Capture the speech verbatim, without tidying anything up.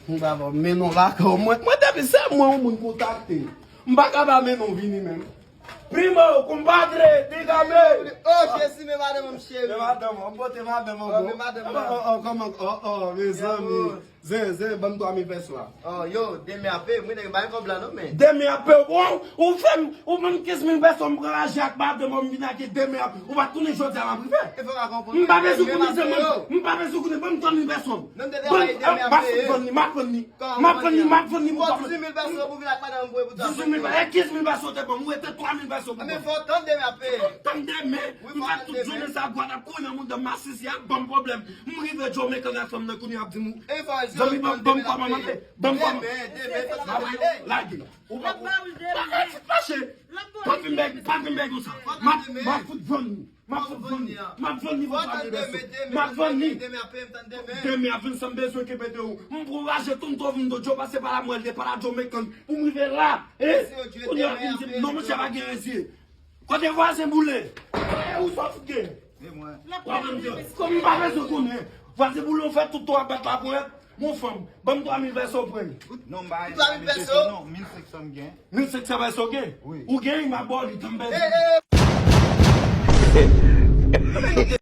M pa ba men non lakay mwen. Mwen depi se mwen yon moun kontakte. M pa ka ba men non vini menm. Primo, compadre, dígame. Oh, Jezi, men madanm m cheri. Men madanm, an pote madanm an. Oh, men madanm nan. Oh, oh, kòman, oh, oh, mezanmi. Zen, zen, ban m twa mil pèso la. Oh, yo, demen apre, mwen nèg bay kòb la non men. Demen apre, ou, ou fè m, ou ban m kenz mil pèso, m pran lajan ak madanm an, m vin ak demen apre. Ou pa tounen jodi a m ap rive. E fò ka konprann. M pa bezwen konnen se mwen, m pa bezwen konnen, ban m twa mil pèso. Non, m te travay demen apre. M ap fout vann li, m ap vann li. M ap vann li, m ap vann li pou twa mil. Dizuit mil pèso pou vin ak madanm mwen pou twa mil. Dizuit mil pèso, e kenz mil pèso te ban m, ou rete twa mil pèso pou mwen. Men fò tann demen apre. Tann demen. Wi, m pa tann demen. Tann demen sa, gwa n ap konnen moun dan masisi a ban m pwoblèm. M rive Jamaica nan fanm nan kounye ap di m ou. Zanmi ban m, ban m kwa manman te. Ban m kwa manman. Demen, demen, fò sa lage. Ou pa pa mache. Pa vin bèg, pa vin bèg konsa. M ap, m ap fout vann ou. M ap fout vann li. M ap vann li pou twa mil pèso. M ap vann li. Demen ap vin san bezwen kenbe de ou. M pran raje tou m tou vin do Djo pase pa la mwen li pa la Jamaican. Pou m rive la. E kounye a vin di m non monchè pa gen rezye. Kote vwazen boule? E ou sa fout gen? Kòm m pa bezwen konnen. Vwazen boule ou fè tout twa bat la ponyèt. Mon fanm, ban m twa mil pèso pran. Non, m pa. Twa mil pèso? Non, mil senk san m gen. Mil senk san pèso gen? Wi. Ou gen, m ap ba w li, tanm pèdi.